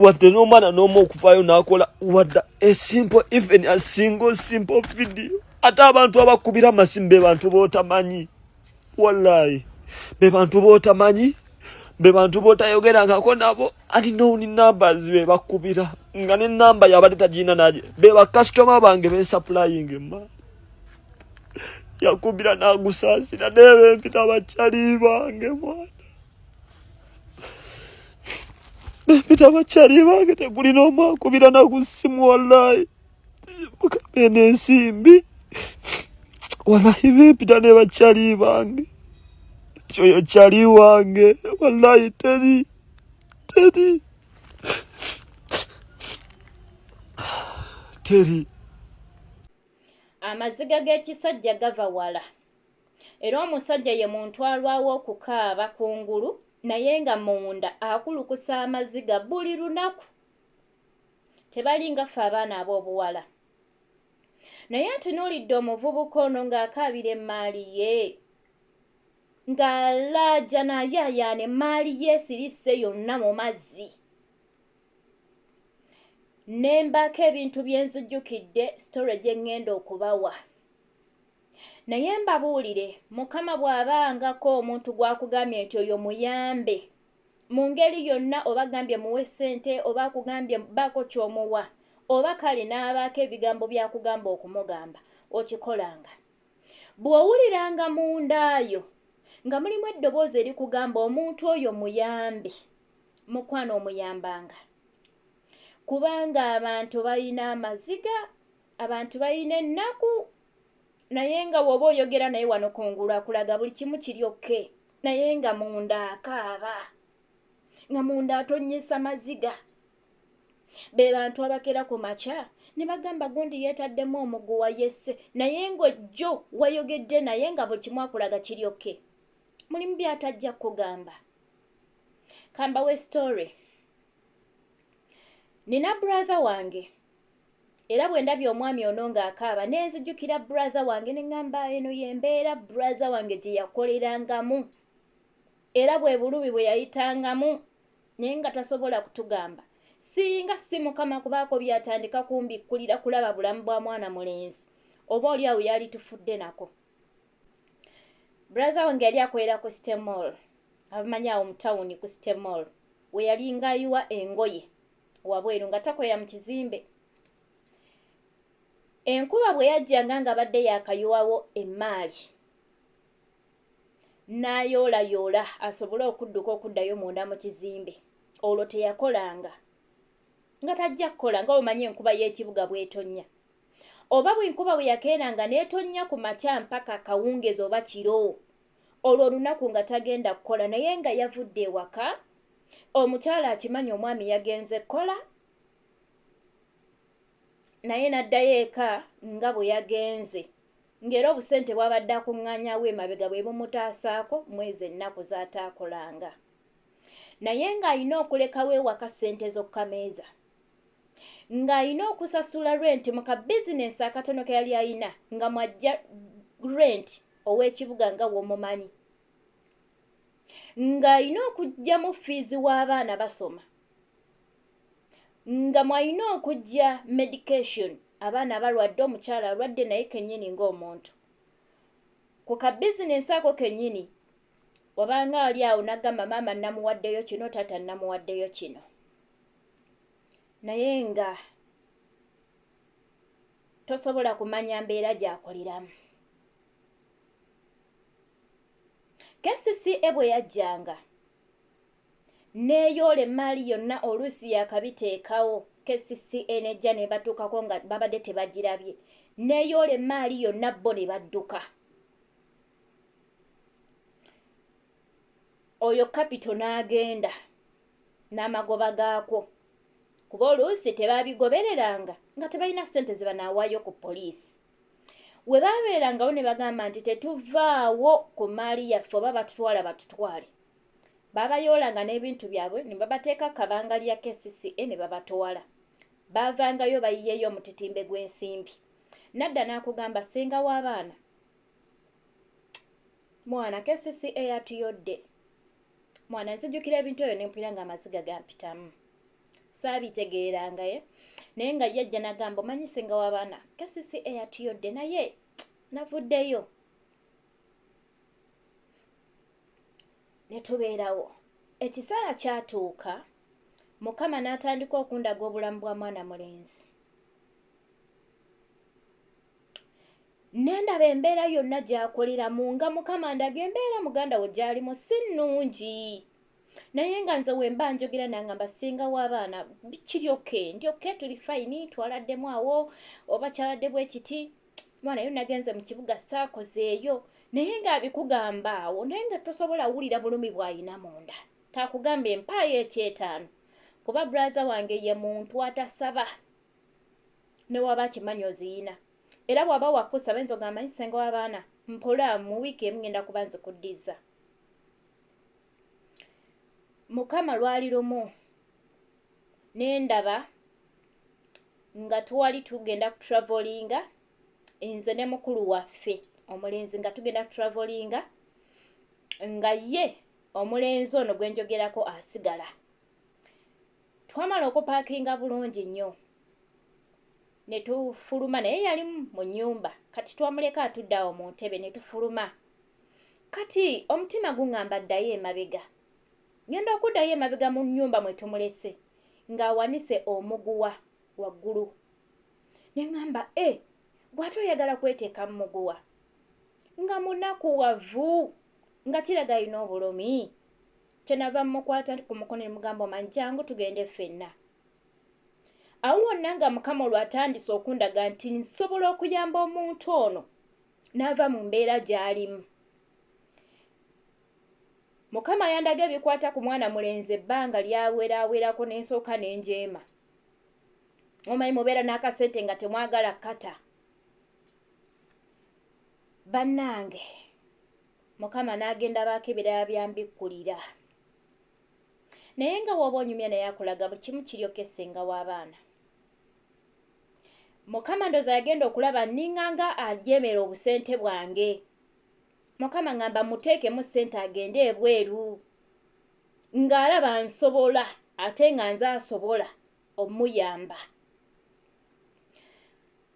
Wadde n'omwana n'omu okuvaayo n'akola wadda a simple, even a single simple video. Ate abantu abakubira amasimu be bantu b'otamanyi, wallahi be bantu b'otamanyi, be bantu b'otayogerangako nabo. Unknown numbers be bakubira nga ne namba yabadde tagirina naye. Be bakasitoma bange bensupplying emaali. Yakubira n'agusaasira naye bempita bakyali bange, mwana, bempita bakyali bange. Tegulina omu akubira naku ssimu, wallahi mukama eno ensimbi, wallahi bempita ne bakyali bange nti oyo kyali wange, wallahi teri teri teri. Amaziga g'ekisajja gava wala, era omusajja ye muntu alwawo okukaaba kungulu naye nga munda akulukusa amaziga buli lunaku. Tebalinga ffe abaana ab'obuwala. Naye ntunuulidde omuvubuka ono ng'akaabira emmaali ye, ng'alaajana ayaayaana emmaali ye esirise yonna mu mazzi. Ne mbaako ebintu bye nzijukidde, story gye ŋŋenda okubawa. Naye mbabuulire, Mukama bw'abangako omuntu gw'akugambye nti oyo muyambe mu ngeri yonna, oba agambye muwe ssente, oba akugambye baako ky'omuwa, oba kale n'abaako ebigambo by'akugamba okumugamba, okikolanga. Bw'owuliranga munda yo nga mulimu eddoboozi erikugamba omuntu oyo muyambe, mukwano omuyambanga. Kubanga abantu balina amaziga, abantu balina ennaku, naye nga bw'oba oyogera naye wano kungulu akulaga buli kimu kiri okay, naye nga munda akaaba, nga munda atonnyesa maziga. Be bantu abakera ku makya ne bagamba gundi yeetaddemu omuguwa yesse, naye ng'ojjo wayogedde naye nga buli kimu akulaga kiri okay. Mulimu by'atajja kukugamba. Kambawe story. Nina brother wange, era bwe ndabye omwami ono ng'akaaba ne nzijukira brother wange, ne ŋŋamba eno y'embeera brother wange gye yakolerangamu, era bwe bulumi bwe yayitangamu, naye nga tasobola kutugamba. Singa si Mukama kubaako by'atandika kumbikkulira kulaba bulamu bwa mwana mulenzi, oba oli awo yali tufudde nako. Brother wange yali akolera ku City Mall, abamanyi awo mu tawuni ku City Mall, we yalinga ayiwa engoye wabweru nga takolera mu kizimbe. Enkuba bwe yajjanga nga badde yaakayiwawo emmaali, n'ayoolayoola asobole okudduka okuddayo munda mu kizimbe. Olwo teyakolanga, nga tajja kukola, nga omanyi enkuba y'ekibuga bw'etonnya. Oba bwe nkuba bwe yakeeranga n'etonnya ku makya mpaka akawungeezi oba kiro, olwo olunaku nga tagenda kukola, naye nga yavudde ewaka, omukyala akimanyi omwami yagenze kukola, naye n'addayo eka nga bwe yagenze, ng'era obusente bw'abadde akuŋŋaanyaawo emabega bwe bumutaasaako mwezi ennaku z'ataakolanga, naye ng'alina okulekawo ewaka ssente z'okkameeza, ng'alina okusasula rent mu ka bizinensi akatono ke yali alina, nga mwajja rent ow'ekibuga nga w'omumanyi, ng'alina okuggyamu fiizi w'abaana basoma, nga mwalina okuggya medication, abaana balwadde, omukyala alwadde, naye kennyini ng'omuntu ku ka bizinensi ako kennyini wabanga ali awo n'agamba maama namuwaddeyo kino, taata namuwaddeyo kino, naye nga tosobola kumanya mbeera gy'akoleramu. KCCA bwe yajjanga n'eyoola emmaali yonna, oluusi yakabiteekawo, KCCA n'ejja ne batuukako nga babadde tebagirabye, n'eyoola emmaali yonna, bo ne badduka. Oyo capital n'agenda n'amagoba gaakwo, kuba oluusi tebabigobereranga nga tebalina ssente ze banaawaayo ku poliisi. We baabeerangawo ne bagamba nti tetuvaawo ku mmaali yaffe, oba batutwala batutwale. Baabayoolanga n'ebintu byabwe ne babateeka kabangali ya KCCA ne babatwala. Baavangayo bayiyeeyo omutitimbe gw'ensimbi. Nadda n'akugamba ssenga w'abaana, mwana KCCA yatuyodde. Mwana, nzijukira ebintu ebyo ne mpulira ng'amaziga gampitamu. Saabitegeeranga ye, naye nga yajja nagamba, omanyi senga w'abaana KCCA yatuyodde, naye navuddeyo ne tubeerawo. Ekiseera kyatuuka Mukama n'atandika okundaga obulamu bwa mwana mulenzi, nendaba embeera yonna gy'akoleramu, nga Mukama ndaga embeera muganda we gy'alimu si nnungi, naye nga nze wemba njogera nangamba singa w'abaana kiri okay, ndi okay, tuli fine, twaladdemu awo oba kyabadde bwe kiti, mwana yo nagenze mu kibuga saakozeeyo, naye ng'abikugamba awo, naye nga tosobola wulira bulumi bw'alina munda. Takugamba empaayo ekyetaano, kuba brother wange ye muntu atasaba, newaba akimanyi oziyina, era bw'aba wakusaba ayinza ogamba nti senga w'abaana mpola mu wiiki emu ngenda kuba nzikuddiza. Mukama lwali lumu nendaba nga twali tugenda kutravelinga, nze ne mukulu waffe omulenzi, nga tugenda kutravelinga, nga ye omulenzi ono gwe njogerako asigala. Twamala okupaakinga bulungi nnyo ne tufuluma, naye yali mu nnyumba, kati twamuleka atudde awo mu ntebe ne tufuluma. Kati omutima guŋŋamba ddayo emabega. Ngenda okuddayo emabega mu nnyumba mwe tumulese, ng'awanise omuguwa waggulu. Ne ŋŋamba, e bw'ate oyagala kweteeka mu muguwa? Nga munakuwavu, nga kiraga alina obulumi. Kyenava mmukwata ku mukono ne mugamba, omanyi, jangu tugende ffenna. Awo wonna nga Mukama olwo atandise okundaga nti nsobola okuyamba omuntu ono n'ava mu mbeera gy'alimu. Mukama yandaga ebikwata ku mwana mulenzi ebbanga lyawerawerako, ne nsooka ne njeema. Omanyi mubeera n'akasente nga temwagala kata. Bannange, Mukama n'agenda baako ebirala byambikkulira. Naye nga w'oba onyumya naye akulaga buli kimu kiryoka essenga w'abaana. Mukama ndoza yagenda okulaba nninga nga ajeemera obusente bwange. Mukama ngamba muteekemu ssente agende ebweru, ng'alaba nsobola ate nga nze asobola omuyamba.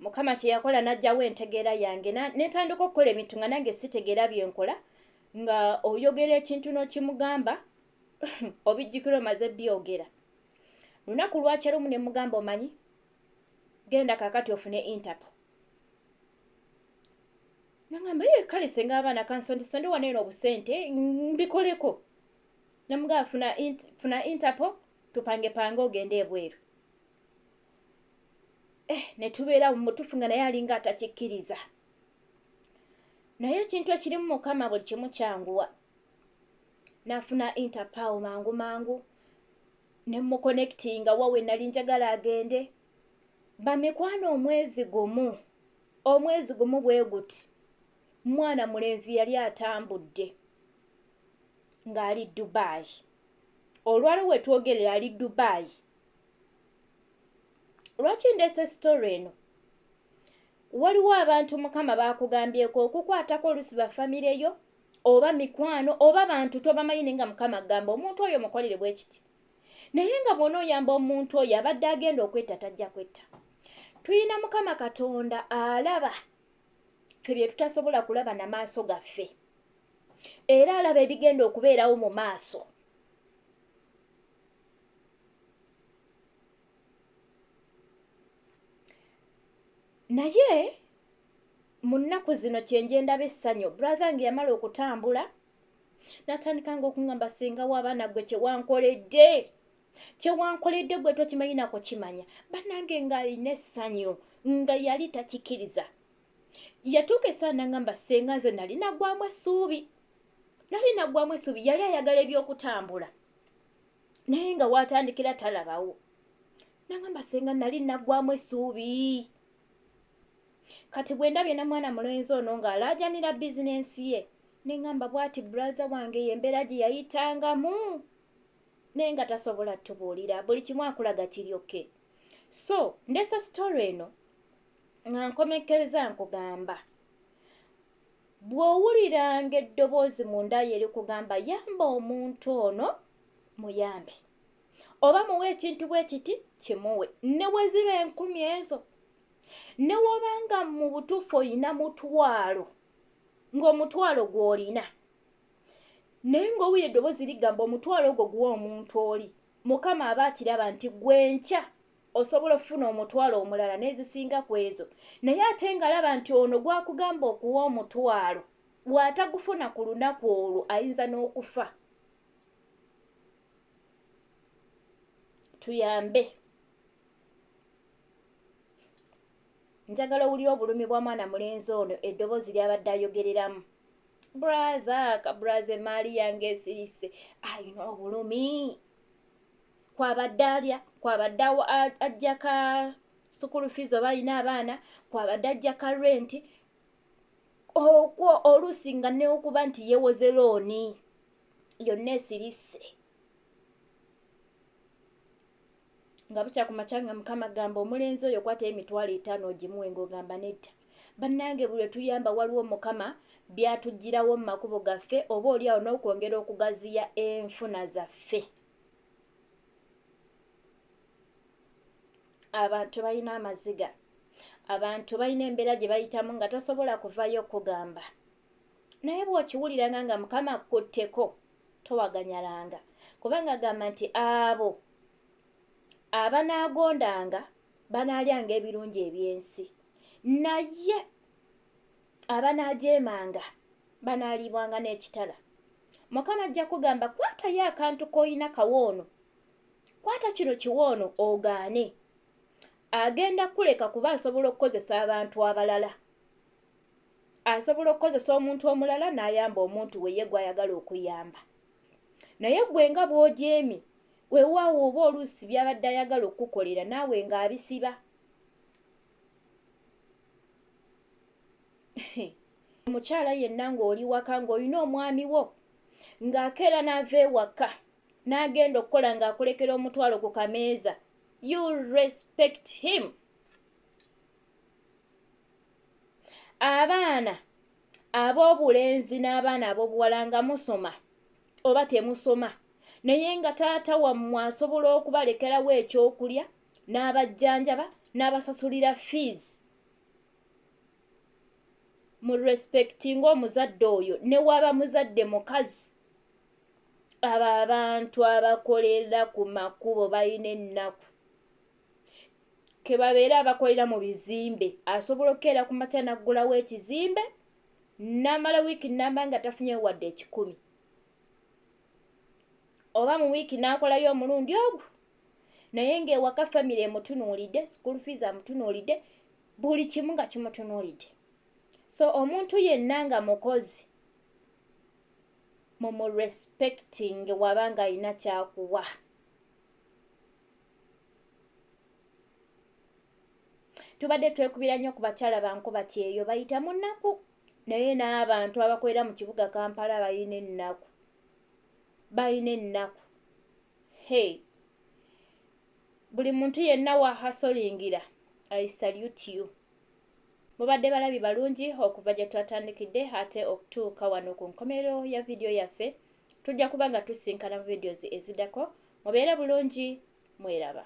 Mukama kye yakola n'aggyawo entegeera yange, ne ntandika okukola ebintu nga nange sitegeera bye nkola, nga oyogera ekintu n'okimugamba obijjukira omaze byogera. Lunaku lwakya lumu ne mugamba, omanyi, genda kaakati ofune Interpol. Nangamba, ye kale senga abaana kansondesonde wano eno obusente mbikoleko. Namugamba, funa Interpol tupangepange ogende ebweru. Ne tubeera mu mutuufu nga naye alinga atakikkiriza. Naye ekintu ekirimu Mukama buli kimu kyanguwa. N'afuna Interpol mangu mangu, ne muconnectinga wa we nali njagala agende. Bamikwano, omwezi gumu bwe guti, mwana mulenzi yali atambudde ng'ali Dubai. Olwali we twogerera ali Dubai. Lwaki ndeese story eno? Waliwo abantu Mukama baakugambyeko okukwatako, oluusi bafamire yo oba mikwano oba bantu tobamanyi, naye nga Mukama agamba omuntu oyo mukolere bwe kiti, naye nga bw'onooyamba omuntu oyo abadde agenda okwetta tajja kwetta. Tuyina Mukama Katonda alaba ffe bye tutasobola kulaba na maaso gaffe, era alaba ebigenda okubeerawo mu maaso. Naye mu nnaku zino kyenje ndaba essanyu, brother nge yamala okutambula n'atandika nga okuŋŋamba, singa w'abaana gwe kyewankoledde, kyewankoledde gwe tokimanyi nako kimanya. Bannange, ng'alina essanyu nga yali takikkiriza. Yatuuka essaawa n'aŋŋamba, senga nze nali naggwamu essuubi, nali naggwamu essuubi. Yali ayagala eby'okutambula naye nga waatandikira talabawo. N'aŋŋamba, senga nali naggwamu essuubi, kati bwe ndabye na mwana mulenzi ono ng'alaajanira bizinensi ye, ne ŋŋamba bw'ati brother wange y'embeera gye yayitangamu, naye nga tasobola tubuulira buli kimu akulaga kiryoke. So ndeesa story eno nga nkomekkereza nkugamba, bw'owuliranga eddoboozi munda yo erikugamba yamba omuntu ono, muyambe. Oba muwe ekintu bwe kiti, kimuwe. Ne bwe ziba 1000 ezo, ne wobanga mu butuufu olina 500, ng'omutwalo gw'olina, naye ng'owulira eddoboozi ligamba omutwalo ogwo guwa omuntu oli, Mukama aba akiraba nti gwe nkya osobola okufuna omutwalo omulala n'ezisinga ku ezo. Naye ate ng'alaba nti ono gw'akugamba okuwa omutwalo, bw'atagufuna ku lunaku olwo ayinza n'okufa. Tuyambe. Njagala owulire obulumi bwa mwana mulenzi ono, eddoboozi ly'abadde ayogereramu. Brother, ka brother, emaali yange esirise. Alina obulumi. Kwabadde alya, kwabadde ajja ka school fees oba alina abaana, kwabadde ajja ka rent. Okwo oluusi nga neokuba nti yeewoze loan yonna esirise. Nga bukya ku makya nga Mukama agamba omulenzi oyo kwatayo 50,000 ogimuwe, ng'ogamba nedda. Bannange, buli lwe tuyamba waliwo Mukama byatuggyirawo mu makubo gaffe, oba oli awo n'okwongera okugaziya enfuna zaffe. Abantu balina amaziga, abantu balina embeera gye bayitamu nga tosobola kuvaayo okugamba. Naye bw'okiwuliranga nga Mukama akutteko, towaganyalanga, kubanga agamba nti abo abanaagondanga banaalyanga ebirungi eby'ensi, naye abanaajeemanga banaalibwanga n'ekitala. Mukama ajja kugamba kwatayo akantu k'olina kawoono, kwata kino kiwoono ogaane. Agenda kuleka kuba asobola okukozesa abantu abalala, asobola okukozesa omuntu omulala n'ayamba omuntu we ye gw'ayagala okuyamba. Naye ggwe nga bw'ojeemye, weewaawo oba oluusi by'abadde ayagala okukukolera naawe ng'abisiba. Omukyala yenna ng'oli waka ng'olina omwami wo ng'akeera n'ava ewaka n'agenda okukola ng'akulekera omutwalo ku kameeza, you respect him. Abaana ab'obulenzi n'abaana ab'obuwala nga musoma oba temusoma, naye nga taata wammwe asobola okubalekerawo ekyokulya n'abajjanjaba n'abasasulira fees, mu respectinga omuzadde oyo ne waba muzadde mukazi. Abo abantu abakolera ku makubo balina ennaku. Ke babeere abakolera mu bizimbe, asobola okukeera ku makya n'aggulawo ekizimbe n'amala wiiki nnamba nga tafunyeyo wadde 100, oba mu wiiki n'akolayo omulundi ogwo, naye ng'ewaka famire emutunuulidde, school fees amutunuulidde, buli kimu nga kimutunuulidde. So omuntu yenna nga mukozi mumurespecting waba ng'alina kyakuwa. Tubadde twekubira nnyo ku bakyala bankuba kyeyo bayita mu nnaku, naye n'abantu abakolera mu kibuga Kampala balina ennaku, balina ennaku. Hey, buli muntu yenna wa hasolingira, I salute you. Mubadde balabi balungi okuva gye twatandikidde ate okutuuka wano ku nkomerero ya vidiyo yaffe. Tujja kuba nga tusinkana mu videos eziddako. Mubeere bulungi, mweraba.